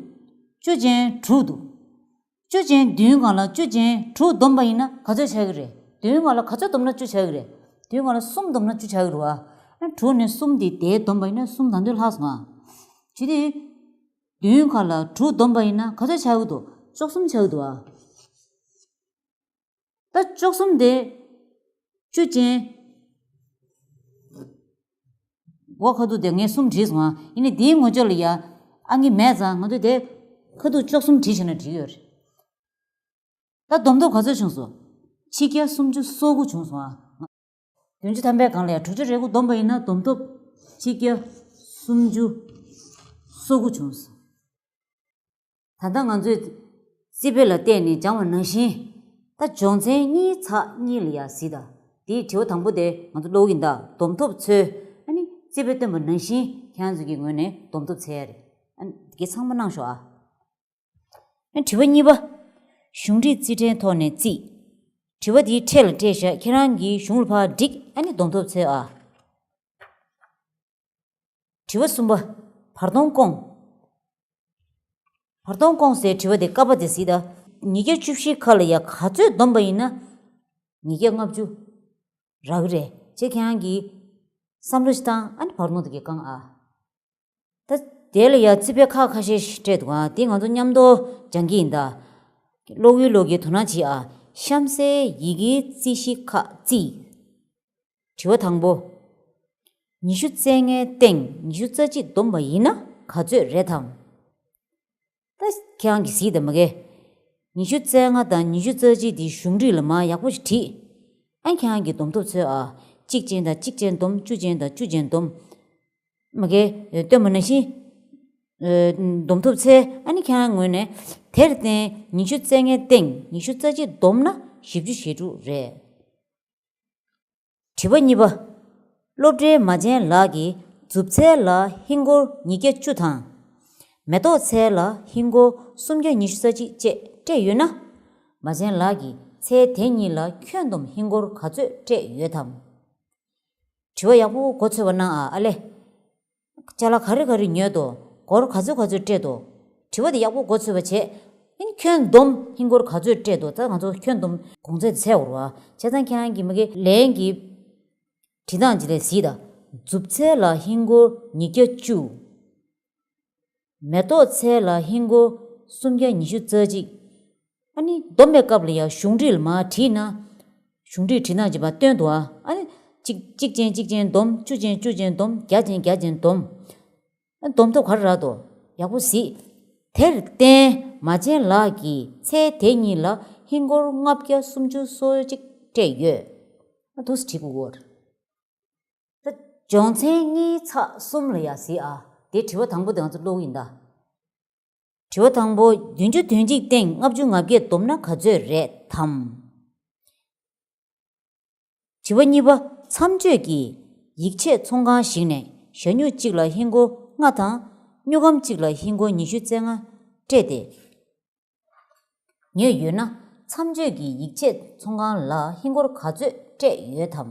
བཅུ་ཅན་དྲུག་འདུག་བཅུ་ཅན་བདུན་སྒང་ལ་བཅུ་ཅན་དྲུག་བསྡོམས་པ་ཡིན་ན་ག་ཚོད་ཆགས་ཀྱི་རེད། བདུན་སྒང་ལ་ག་ཚོད་བསྡོམས་ན་བཅུ་ཆགས་ཀྱི་རེད། བདུན་སྒང་ལ་གསུམ་བསྡོམས་ན་བཅུ་ཆགས་ཀྱི་རེད་བ། ཨ། དྲུག་ནས་གསུམ་དེ་དེ་བསྡོམས་པ་ཡིན་ན་གསུམ་ད་འདོད་ལྷག་སོང་ཨ། བྱས་ཏེ། བདུན་སྒང་ལ་དྲུག་བསྡོམས་པ་ཡིན་ན་ག་ཚོད་ཆགས་ཀྱི་འདུག་བཅུ་གསུམ་ཆགས་ཀྱི་འདུག་ཨ། ད་བཅུ་གསུམ་དེ། བཅུ་ཅན། འོ་ཁ་ཐུག་དེ་ངས་གསུམ་བྲིས་སོང་ཨ། ཡིན་ནའི་དེའི་ངོ་ཅོག་ལ་ཡ་ཨང་ཀི་མེད་ཙང་ང་ཚོས་དེ་ཁ་ཐུག་བཅུ་གསུམ་བྲིས་བྱས་ན་འགྲིག་ཡོད་རེད། ད་བསྡོམས་ཐོབ་ག་ཚོད་བྱུང་སོང་། ཆིག་བརྒྱ་སུམ་ཅུ་སོ་དགུ་བྱུང་སོང་ཨ། བདུན་ཅུ་ཐམ་པའི་སྒང་ལ་ཡ་དྲུག་ཅུ་རེ་དགུ་བསྡོམས་པ་ཡིན་ན་བསྡོམས་ཐོབ་ཆིག་བརྒྱ་སུམ་ཅུ་སོ་དགུ་བྱུང་སོང་། ད་ལྟ་ང་ཚོས་རྩིས་དཔེ་ལ་བལྟས་ནས་སྦྱངས་པ་ནང་བཞིན། ད་སྦྱོང་ཚན་གཉིས་ཚེག་གཉིས་ལ་ཡ་གཟིགས་དང་། དེའི་དྲི་བ་དང་པོ་དེ་ང་ཚོ་ཀློག་གི་ཡིན་ད། བསྡོམས་ཐོབ་ཚོས་ཨ་ནི་རྩིས་དཔེ་སྟོན་པ་ནང་བཞིན་ཁྱེད་རང་ཚོ་གི་ངོས་ནས་བསྡོམས་ཐོབ་འཚོལ་ཡ་རེད། ཨ་ནི་དེ་གའི་ཚང་མ་གནང་ཤོག་ཨ། ཨ་ནི་དྲི་བ་གཉིས་པ། གཞུང་འབྲེལ་རྩིས་ཕྲན་ཐོག་ནས་རྩིས། དྲི་བ་དེའི་ཕྲད་ལ་སྤྲད་བཞག་ཁྱེད་རང་གིས་གཞུང་ལ་ཕར་བསྒྲིགས་ཨ་ནི་བསྡོམས་ཐོབ་འཚོལ་ཨ། དྲི་བ་གསུམ་པ། བར་སྟོང་སྐོང་། བར་སྟོང་སྐོང་ཟེར་དྲི་བ་དེ་ཀ་པ་དེ་གཟིགས་དང་། ཉིས་བརྒྱ་བཅུ་བཞི་ཁ་ལ་ཡ་ག་ཚོད་བསྡོམས་པ་ཡིན་ན། ཉིས་བརྒྱ་ལྔ་བཅུ་རག་གི་རེད་ཅེས་ཁྱེད་རང་གིས་བསམ་བློ་ཞིག་བཏང་ཨ་ནི་བར་སྟོང་དེ་གའི་བསྐང་ཨ། ད་དེ་ལ་ཡ་རྩིས་དཔེ་ཁག་ཁ་ཤས་ཤིག་སྤྲད་འདུག་ཨ། དེ་ང་ཚོ་མཉམ་དུ་སྦྱང་གི་ཡིན་ད། ཀློག་ཡུལ་ལོག་གི་དོ་སྣང་བྱེད་ཨ། གཤམ་གསལ་ཡི་གེའི་རྩིས་གཞི་ཁག་རྩིས། དྲི་བ་དང་པོ། ཉི་ཤུ་རྩ་ལྔའི་སྟེང་ཉི་ཤུ་རྩ་གཅིག་བསྡོམས་པ་ཡིན་ན་ག་ཚོད་རེད་དམ། ད་ཁྱེད་རང་གིས་གཟིགས་དང་མ་གས། ཉི་ཤུ་རྩ་ལྔ་དང་ཉི་ཤུ་རྩ་གཅིག་དེ་གཞུང་འབྲེལ་ལ་མར་ཡག་པོ་ཞིག་བྲིས། ཨ་ཁྱེད་རང་གིས་བསྡོམས་ཐོབ་འཚོལ་ཨ། གཅིག་ཅན་དང་གཅིག་ཅན་བསྡོམས། བཅུ་ཅན་དང་བཅུ་ཅན་བསྡོམས། མ་གས། སྟོན་པ་ནང་བཞིན། ཨ་བསྡོམས་ཐོབ་འཚོལ་ཨ་ནི་ཁྱེད་རང་ངོས་ནས། དེར་བརྟེན་ཉི་ཤུ་རྩ་ལྔའི་སྟེང་ཉི་ཤུ་རྩ་གཅིག་བསྡོམས་ན་བཞི་བཅུ་ཞེ་དྲུག་རེད། དྲི་བ་གཉིས་པ། སློབ་གྲྭའི་མ་བྱན་ལགས་ཀྱིས་མཛུབ་ཚལ་ལ་ཧིན་སྒོར་ཉིས་བརྒྱ་བཅུ་དང་། མེ་ཏོག་ཚལ་ལ་ཧིན་སྒོར་སུམ་བརྒྱ་ཉི་ཤུ་རྩ་གཅིག་བཅས་སྤྲད་ཡོད་ན། མ་བྱན་ལགས་ཀྱིས་ཚལ་དེ་གཉིས་ལ་ཁྱོན་བསྡོམས་ཧིན་སྒོར་ག་ཚོད་སྤྲད་ཡོད་དམ། དྲི་བ་ཡག་པོ་མགོ་ཚོས་པ་གནང་ཨ་ཨ་ལེ། ཅ་ལག་ག་རེ་ག་རེ་ཉོས་འདུག་སྒོར་ག་ཚོད་ག་ཚོད་སྤྲད་འདུག་དྲི་བ་དེ་ཡག་པོ་མགོ་ཚོས་པ་བྱས། ཨིན་ཁྱོན་བསྡོམས་ཧིན་སྒོར་ག་ཚོད་སྤྲད་འདུག་ད་ང་ཚོ་ཁྱོན་བསྡོམས་གོང་ཚད་དེ་འཚོལ་དགོས་རེད་བ། བྱས་ཙང་ཁྱེད་རང་གིས་མ་གི་ལན་གྱི་བྲིས་སྟངས་ཅིག་ལ་གཟིགས་དང་། མཛུབ་ཚལ་ལ་ཧིན་སྒོར་ཉིས་བརྒྱ་བཅུ། མེ་ཏོག་ཚལ་ལ་ཧིན་སྒོར་སུམ་བརྒྱ་ཉི་ཤུ་རྩ་གཅིག་ཨ་ནི་བསྡོམས་པའི་སྐབས་ལ་ཡང་གཞུང་འབྲེལ་མར་བྲིས་ན། གཞུང་འབྲེལ་བྲིས་སྟངས་ཅིག་མར་སྟོན་འདུག་ཨ། ཨ་ནི་གཅིག་གཅིག་ཅན་གཅིག་ཅན་བསྡོམས། བཅུ་ཅན་བཅུ་ཅན་བསྡོམས། བརྒྱ་ཅན་བརྒྱ་ཅན་བསྡོམས། ཨ་བསྡོམས་ཐོབ་ག་རེ་རག་འདུག་ཡག་པོ་གཟིགས། དེར་བརྟེན་མ་བྱན་ལགས་ཀྱིས་ཚལ་དེ་གཉིས་ལ་ཧིན་སྒོར་ལྔ་བརྒྱ་སུམ་ཅུ་སོ་གཅིག་སྤྲད་ཡོད། ཨ་འདུག་སེ་བྲིས་དགོས་ཀྱི་ཡོད་རེད། ད་སྦྱོང་ཚན་གཉིས་ཚེག་གསུམ་ལ་ཡ་གཟིགས་ཨ། དེ་དྲི་བ་དང་པོ་དེ་ང་ཚོ་ཀློག་གི་ཡིན་ད། དྲི་བ་དང་པོ། བདུན་ཅུ་དོན་གཅིག་སྟེང་ལྔ་བཅུ་ང་བརྒྱད་བསྡོམས་ན་ག་ཚོད་རེད་དམ། དྲི་བ་གཉིས་པ། མཚམས་གཅོད་ཀྱིས་ཡིག་ཆའི་ཚོང་ཁང་ཞིག་ནས་ཞྭ་སྨྱུག་གཅིག་ལ་ཧིན་སྒོར་ལྔ་དང་། སྨྱུག་སྒམ་གཅིག་ལ་ཧིན་སྒོར་ཉི་ཤུ་རྩ་ལྔ་སྤྲད་དེ་ཉོས་ཡོད་ན། མཚམས་གཅོད་ཀྱིས་ཡིག་ཆའི་ཚོང་ཁང་ལ་ཧིན་སྒོར་ག་ཚོད་སྤྲད་ཡོད་དམ།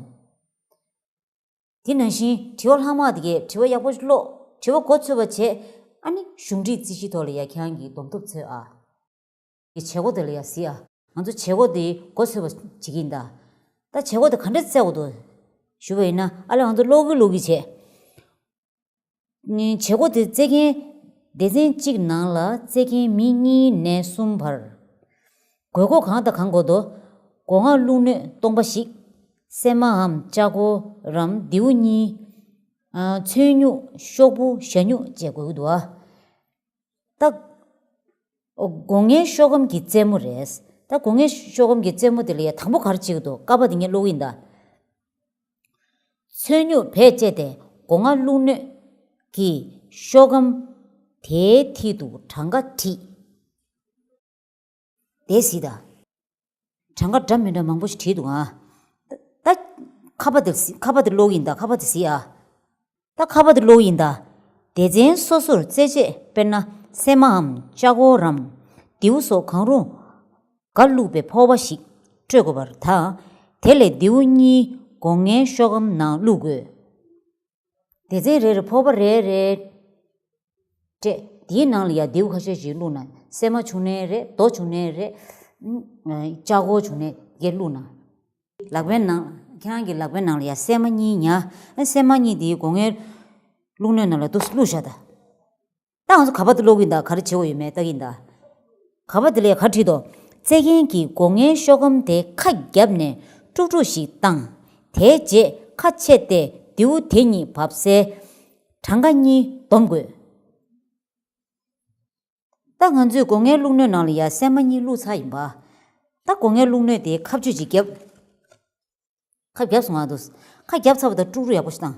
དེ་ནང་བཞིན་དྲི་བ་ལྷག་མ་དེ་གའི་དྲི་བ་ཡག་པོ་ཀློག་དྲི་བ་མགོ་ཚོས་པ་བྱས། ཨ་ནི་གཞུང་འབྲེལ་རྩིས་གཞི་ཐོག་ལ་ཡ་ཁྱེད་རང་གིས་བསྡོམས་ཐོབ་འཚོལ་ཨ། དེ་བྱེད་སྒོ་དེ་ལ་ཡ་གཟིགས་ཨ། ང་ཚོ་བྱེད་སྒོ་དེ་མགོ་ཚོས་པ་བྱེད་ཀྱི་ཡིན་ད། ད་བྱེད་སྒོ་དེ་ག་འདྲ་བཙལ་དགོས་འདུག་ཞུ་བ་ཡིན་ན། ཨ་ལེ་ང་ཚོ་ཀློག་གི་ཀློག་གི་བྱས། བྱེད་སྒོ་དེ་བཙལ་མཁན། སྡེ་ཚན་གཅིག་ནང་ལ་བཙལ་མཁན་མི་གཉིས་ནས་གསུམ་བར། དགོས་མཁོ་གང་དང་གང་དགོས་འདུག་སྒོ་ང་བླུགས་སྣོད་སྟོང་པ་ཞིག་སྲན་མའམ་ལྕགས་སྒོར་རམ་མདེའུ་གཉིས། ཨ་ཚོན་སྨྱུག་ཤོག་བུ་ཞྭ་སྨྱུག་བཅས་དགོས་ཀྱི་འདུག་ཨ། ད། སྒོ་ངའི་ཤོག་སྒམ་གྱི་རྩེ་མོ་རེད། ད་སྒོ་ངའི་ཤོག་སྒམ་གྱི་རྩེ་མོ་དེ་ལ་ཡ་དང་པོ་ག་རེ་བྱེད་ཀྱི་འདུག་ཀ་པ་དེ་ངས་ཀློག་གི་ཡིན་ད། ཚོན་སྨྱུག་བེད་སྤྱད་དེ་སྒོ་ང་བླུགས་སྣོད་ཀྱི་ཤོག་སྒམ་དེའི་མཐིལ་དུ་གྲངས་ཀ་བྲིས། དེ་གཟིགས་དང་། གྲངས་ཀ་འདྲ་མི་འདྲ་མང་པོ་ཞིག་བྲིས་འདུག་ཨ། ད་ཁ་པ་དེ་གཟིགས། ཁ་པ་དེ་ཀློག་གི་ཡིན་ད། ཁ་པ་དེ་གཟིགས་ཨ། ད་ཁ་པ་དེ་ཀློག་གི་ཡིན་ད། སྡེ་ཚན་སོ་སོར་རྩེད་ཆས་དཔེར་ན་སྲན་མའམ་ལྕགས་སྒོར་རམ་མདེའུ་སོགས་གང་རུང་ག་བླུགས་པའི་ཕོར་པ་ཞིག་སྤྲོད་དགོས་པ་དང་། དེ་ལས་མདེའུ་གཉིས་སྒོ་ངའི་ཤོག་སྒམ་ནང་བླུགས་དགོས། སྡེ་ཚན་རེ་རེ་ཕོར་པ་རེ་རེ་སྤྲད། དེའི་ནང་ལ་ཡ་མདེའུ་ཁ་ཤས་ཤིག་བླུགས་ན། སྲན་མ་བྱུང་ནའི་རེད། རྡོ་བྱུང་ནའི་རེད། ཨ་ལྕགས་སྒོར་བྱུང་ནའི་དེ་བླུགས་ན། ལག་པའི་ནང་། ཁྱེད་རང་གི་ལག་པའི་ནང་ལ་ཡ་སྲན་མ་གཉིས་ཉར། ཨ་སྲན་མ་གཉིས་དེའི་སྒོ་ངའི་བླུགས་སྣོད་ནང་ལ་འདུག་སེ་བླུགས་བཞག་ད། ད་ང་ཚོ་ག་པ་དེ་ཀློག་གི་ཡིན་ད། ག་རེ་བྱེད་དགོས་ཡོད་མེད་ལྟ་གི་ཡིན་ད། ག་པ་དེ་ལ་ག་བྲིས་འདུག་རྩེད་མཁན་གྱིས་སྒོ་ངའི་ཤོག་སྒམ་དེ་ཁ་བརྒྱབ་ནས་དཀྲུག་དཀྲུག་ཞིག་བཏང་། དེའི་རྗེས་ཁ་ཕྱེ་སྟེ་མདེའུ་དེ་གཉིས་བབས་སའི་ གྲངས་ཀ་གཉིས་སྡོམ་དགོས། ད་ང་ཚོས་སྒོ་ལྔའི་བླུགས་སྣོད་ནང་ལ་ཡ་སྲན་མ་གཉིས་བླུགས་ཚར་ཡིན་པ། ད་སྒོ་ལྔའི་བླུགས་སྣོད་དེ་ཁ་གཅོད་ཅིག་བརྒྱབ། ཁ་བརྒྱབ་སོང་ང་འདུག་ཁ་བརྒྱབ་ཚར་བ་དང་དཀྲུག་དཀྲུག་ཡག་པོ་ཞིག་བཏང་།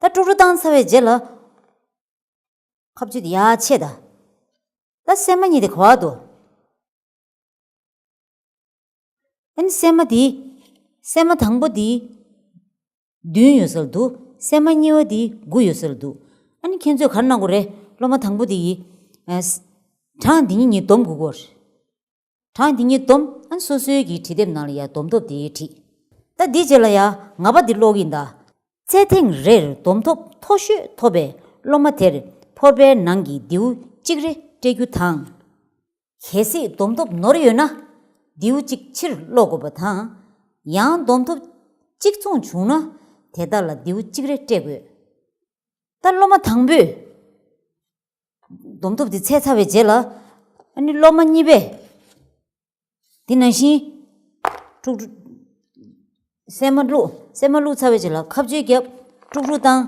ད་དཀྲུག་དཀྲུག་བཏང་ཚར་བའི་རྗེས་ལ། ཁ་གཅོད་དེ་ཡར་ཕྱེ་ད། ད་སྲན་མ་གཉིས་དེ་ག་པར་འདུག་ཨ་ནི་སྲན་མ་དེ། སྲན་མ་དང་པོ་དེ། བདུན་ཡོད་ས་ལ་འདུག་སྲན་མ་གཉིས་པ་དེ་དགུ་ཡོད་ས་ལ་འདུག་ཨ་ནི་ཁྱེད་ཚོས་ག་རེ་གནང་དགོས་རེད། སློབ་མ་དང་པོ་དེ་ཡིས། ཨ། གྲངས་འདི་གཉིས་གཉིས་སྡོམ་དགོས་ཀྱི་ཡོད་རེད། གྲངས་འདི་གཉིས་སྡོམ་ཨ་ནི་སོ་སོའི་གི་བྲིས་དེབ་ནང་ལ་ཡ་སྡོམ་ཐོབ་དེ་བྲིས། ད་འདིའི་རྗེས་ལ་ཡ་ལྔ་པ་འདི་ཀློག་གི་ཡིན་ད། ཚེ་ཐེངས་རེར་སྡོམ་ཐོབ་མཐོ་ཤོས་ཐོབ་པའི་སློབ་མ་དེར་ཕོར་པའི་ནང་གི་མདེའུ་གཅིག་རེ་སྤྲད་རྒྱུ་དང་། གལ་སྲིད་སྡོམ་ཐོབ་ནོར་ཡོད་ན། མདེའུ་གཅིག་ཕྱིར་སློག་དགོས་པ་དང་། ཡང་སྡོམ་ཐོབ་གཅིག་མཚུངས་བྱུང་ན། དེ་དག་ལ་མདེའུ་གཅིག་རེ་སྤྲད་དགོས། ད་སློབ་མ་དང་པོས་སྡོམ་ཐོབ་དེ་ཚད་ཚར་བའི་རྗེས་ལ། ཨ་ནི་སློབ་མ་གཉིས་པས། དེ་ནང་བཞིན། དཀྲུག་དཀྲུག་སྲན་མ་བླུགས། སྲན་མ་བླུགས་ཚར་བའི་རྗེས་ལ་ཁ་གཅོད་བརྒྱབ། དཀྲུག་དཀྲུག་བཏང་།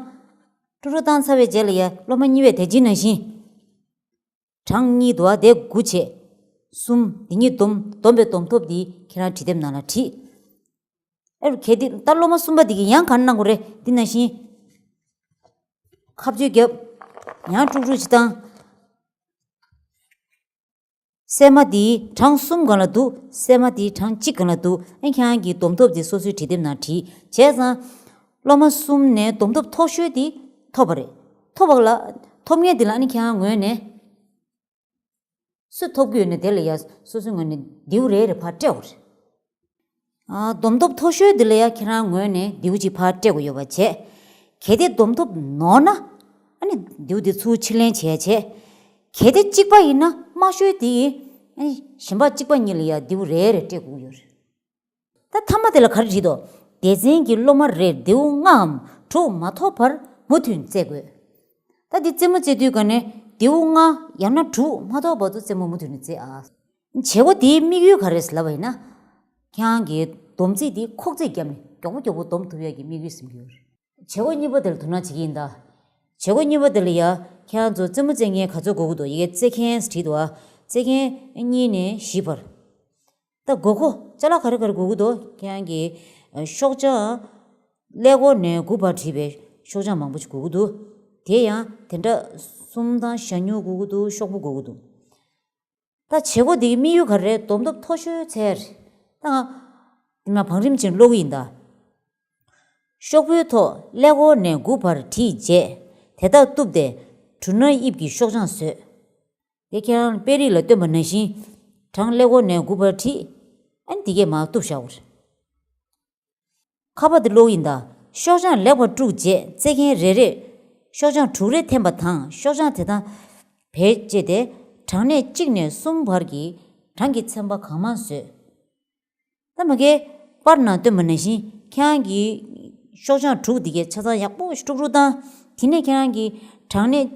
དཀྲུག་དཀྲུག་བཏང་ཚར་བའི་རྗེས་ལ་ཡ་སློབ་མ་གཉིས་པས་དེ་རྗེས་ནང་བཞིན། གྲངས་གཉིས་འདུག་པ་དེ་དགུ་བྱས། གསུམ་འདི་གཉིས་སྡོམ། སྡོམ་པའི་སྡོམ་ཐོབ་འདི་ཁྱེད་རང་བྲིས་དེབ་ནང་ལ་བྲིས། ཨེ་རུ་གལ་ཏེ་ད་སློབ་མ་གསུམ་པ་འདི་གིས་ཡང་ག་རེ་གནང་དགོས་རེད། འདི་ནང་བཞིན། ཁ་གཅོད་བརྒྱབ། ཡང་དཀྲུག་དཀྲུག་ཅིག་བཏང་། སྲན་མ་འདི་གྲངས་གསུམ་སྒང་ལ་འདུག་སྲན་མ་འདི་གྲངས་གཅིག་སྒང་ལ་འདུག་ཨ་ཁྱེད་རང་གིས་སྡོམ་ཐོབ་འདི་སོ་སོའི་བྲིས་དེབ་ནང་བྲིས། བྱས་ཙང་། སློབ་མ་གསུམ་ནས་སྡོམ་ཐོབ་མཐོ་ཤོས་འདི་ཐོབ་པ་རེད། ཐོབ་པ་ལ། ཐོབ་མཁན་འདི་ལ་ཨ་ནི་ཁྱེད་རང་ངོས་ནས། སུ་ཐོབ་ཀྱི་ཡོད་ན་དེ་ལ་ཡ་སོ་སོའི་ངོས་ནས་མདེའུ་རེ་རེ་ཕར་སྤྲད་དགོས་རེད། ཨ། སྡོམ་ཐོབ་མཐོ་ཤོས་འདི་ལ་ཡ་ཁྱེད་རང་ངོས་ནས་མདེའུ་གཅིག་ཕར་སྤྲད་དགོས་ཡོད་པ་བྱས། གལ་ཏེ་སྡོམ་ཐོབ་ནོར་ན། ཨ་ནི་མདེའུ་དེ་ཚུར་ཕྱིར་ལེན་བྱས་བྱས། གལ་ཏེ་གཅིག་པ་ཡིན་ན་དམའ་ཤོས་དེ་ཡིས། ཨ་ནི་གཞན་པ་གཅིག་པ་གཉིས་ལ་ཡ་མདེའུ་རེ་རེ་སྤྲད་དགོས་ཡོད་རེད། ད་མཐའ་མ་དེ་ལ་ག་རེ་བྲིས་འདུག་སྡེ་ཚན་གྱི་སློབ་མ་རེར་མདེའུ་ལྔའམ་དྲུག་མ་ཐོབ་བར་མུ་མཐུད་རྩེ་དགོས། ད་འདི་རྩེད་མོ་རྩེ་དུས་ག་ནས་མདེའུ་ལྔ་ཡང་ན་དྲུག་མ་ཐོབ་བར་དུ་རྩེད་མོ་མུ་མཐུད་ནས་རྩེ་ཨ། བྱེད་སྒོ་དེའི་དམིགས་ཡུལ་ག་རེ་རེད་ལབ་པ་ཡིན་ན། ཁྱེད་རང་གིས་སྡོམ་རྩིས་དེ་ཁོག་རྩིས་བརྒྱབ་ནས་མགྱོགས་པོ་མགྱོགས་པོ་སྡོམ་ཐུབ་ཡག་གི་དམིགས་ཡུལ་ཟིན་གྱི་ཡོད་རེད། བྱེད་སྒོ་གཉིས་པ་དེ་ལ་དོ་སྣང་བྱེད་ཀྱི་ཡིན་ད། བྱེད་སྒོ་གཉིས་པ་དེ་ལ་ཡ། ཁྱེད་རང་ཚོ་རྩེད་མོ་རྩེ་མཁན་ག་ཚོད་དགོས་ཀྱི་འདུག་ཡ་གི་རྩེད་མཁན་བྲིས་འདུག་ཨ། རྩེད་མཁན་གཉིས་ནས་བཞི་བར། ད་དགོས་མཁོ་ཅ་ལག་ག་རེ་ག་རེ་དགོས་ཀྱི་འདུག་ཁྱེད་རང་གིས་ཤོག་བྱང་། ཀླད་ཀོར་ནས་དགུ་བར་བྲིས་པའི་ཤོག་བྱང་མང་པོ་ཞིག་དགོས་ཀྱི་འདུག་དེ་ཡང་དེ་འདྲ་གསུམ་དང་ཞྭ་སྨྱུག་དགོས་ཀྱི་འདུག་ཤོག་བུ་དགོས་ཀྱི་འདུག་ད་བྱེད་སྒོ་འདིའི་དམིགས་ཡུལ་ག་རེ་རེད། སྡོམ་ཐོབ་མཐོ་ཤོས་འཚོལ་ཡ་རེད། ད་ང་། འདི་མ་བང་རིམ་ཅན་ཀློག་གི་ཡིན་ད། ཤོག་བུའི་ཐོག་ཀླད་ཀོར་ནས་དགུ་བར་བྲིས་རྗེས། དེ་དག་གཏུབས་ཏེ་གྲུ་སྣ་དབྱིབས་ཀྱི་ཤོག་བྱང་བཟོས། དེ་ཁྱེད་རང་དཔེ་རིས་ལ་སྟོན་པ་ནང་བཞིན། གྲངས་ཀླད་ཀོར་ནས་དགུ་བར་བྲིས། ཨ་ནི་དེ་གས་མར་གཏུབས་བཞག་པ་རེད། ཁ་པར་དེ་ཀློག་ཡིན་ད། ཤོག་བྱང་ལེགས་པར་དཀྲུགས་རྗེས་རྩེད་མཁན་རེ་རེས་ཤོག་བྱང་དྲུག་རེ་འཐེན་པ་དང་ཤོག་བྱང་དེ་དང་བེད་སྤྱད་དེ་གྲངས་གནས་གཅིག་ནས་གསུམ་བར་གྱི་གྲངས་ཀྱི་ཚན་པ་གང་མང་བཟོས། ད་མ་གིའི་པར་ནང་སྟོན་པ་ནང་བཞིན་ཁྱེད་རང་གིས་ཤོག་བྱང་དྲུག་འདི་གའི་ཆ་ཚང་ཡག་པོ་ཞིག་དཀྲུག་དཀྲུག་བཏང་། དེ་ནས་ཁྱེད་རང་གིས་གྲངས་གནས་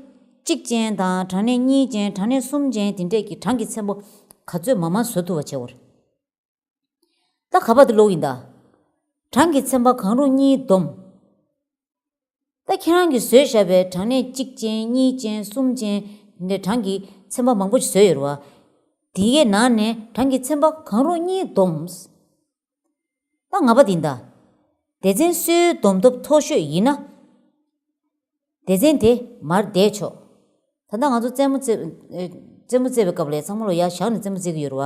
གཅིག་ཅན་དང་གྲངས་གནས་གཉིས་ཅན་གྲངས་གནས་གསུམ་ཅན་དེ་འདྲས་ཀྱི་གྲངས་ཀྱི་ཚན་པ་ག་ཚོད་མང་མང་བཟོ་ཐུབ་པ་བྱེད་དགོས་རེད། ད་ག་པར་དུ་ཀློག་ཡིན་ད། གྲངས་ཀྱི་ཚན་པ་གང་རུང་གཉིས་བསྡོམས། ད་ཁྱེད་རང་གིས་བཟོས་བཞག་པའི་གྲངས་གནས་གཅིག་ཅན་གཉིས་ཅན་གསུམ་ཅན་འདི་འདྲའི་གྲངས་ཀྱི་ཚན་པ་མང་པོ་ཞིག་བཟོས་ཡོད་རེད་བ། དེ་གའི་ནང་ནས་གྲངས་ཀྱི་ཚན་པ་གང་རུང་གཉིས་བསྡོམས། ད་ལྔ་པ་འདི་ཡིན་ད། སྡེ་ཚན་སུའི་སྡོམ་ཐོབ་མཐོ་ཤོས་ཡིན་ན། སྡེ་ཚན་དེ་མར་བསྡད་ཆོག་ད་ལྟ་ང་ཚོ་རྩེད་མོ་རྩེ། ཨེ། རྩེད་མོ་རྩེ་བའི་སྐབས་ལ་ཚང་མ་ལོ་ཡར་བཞག་ནས་རྩེད་མོ་རྩེ་གི་ཡོད་རེད་བ།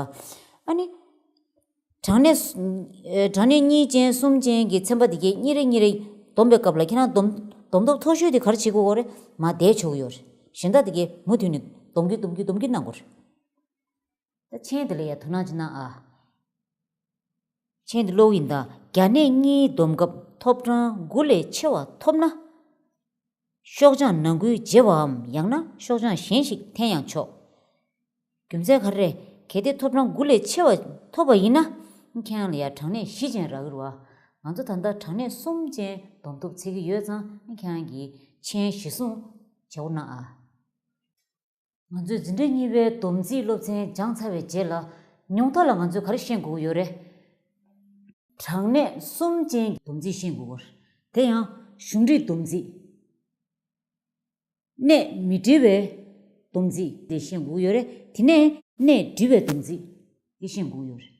ཨ་ནི། གྲངས་གནས། ཨེ། གྲངས་གནས་གཉིས་ཅན་གསུམ་ཅན་གྱི་ཚན་པ་དེ་གའི་གཉིས་རེ་གཉིས་རེ་བསྡོམས་པའི་སྐབས་ལ་ཁྱེད་རང་སྡོམ། སྡོམ་ཐོབ་མཐོ་ཤོས་དེ་ག་རེ་བྱེད་དགོས་ཀྱི་རེད། མར་བསྡད་ཆོག་གི་ཡོད་རེད། གཞན་དག་དེ་གའི་མུ་མཐུད་ནས་སྡོམ་གྱི་སྡོམ་གྱི་སྡོམ་གྱི་གནང་དགོས་རེད། ད་མཆན་དེ་ལ་ཡ་དོ་སྣང་ཅིག་གནང་ཨ། མཆན་དེ་ཀློག་ཡིན་ད། བརྒྱ་གནས་གཉིས་བསྡོམས་སྐབས་ཐོབ་གྲངས་དགུ་ལས་ཆེ་བ་ཐོབ་ན། ཤོག་བྱང་ནང་ཁུལ་བརྗེ་བའམ་ཡང་ན་ཤོག་བྱང་གཞན་ཞིག་འཐེན་ཡང་ཆོག་རྒྱུ་མཚན་ག་རེ་རེད། གལ་ཏེ་ཐོབ་གྲངས་དགུ་ལས་ཆེ་བ་ཐོབ་པ་ཡིན་ན། ཁྱེད་རང་ལ་ཡ་གྲངས་གནས་བཞི་ཅན་རག་གི་རེད་བ། ང་ཚོ་ད་ལྟ་གྲངས་གནས་གསུམ་ཅན་སྡོམ་ཐོབ་འཚོལ་གྱི་ཡོད་ཙང་ཁྱེད་རང་གིས་མཆན་གཞིར་བཟུང་བྱེད་དགོས་གནང་ཨ། ང་ཚོས་འཛིན་གྲྭ་གཉིས་པའི་སྡོམ་རྩིས་སློབ་ཚན་སྦྱངས་ཚར་བའི་རྗེས་ལ། ཉུང་མཐའ་ལ་ང་ཚོས་ག་རེ་ཤེས་དགོས་ཀྱི་ཡོད་རེད། གྲངས་གནས་གསུམ་ཅན་གྱི་སྡོམ་རྩིས་ཤེས་དགོས་ཀྱི་ཡོད་རེད། དེ་ཡང་གཞུང་འགྲིག་སྡོམ་རྩིས། གནད་མི་འགྲིག་པའི་སྡོམ་རྩིས་དེ་ཤེས་དགོས་ཡོད་རེད། དེ་ནས་གནད་འགྲིག་པའི་སྡོམ་རྩིས་དེ་ཤེས་དགོས་ཡོད་རེད།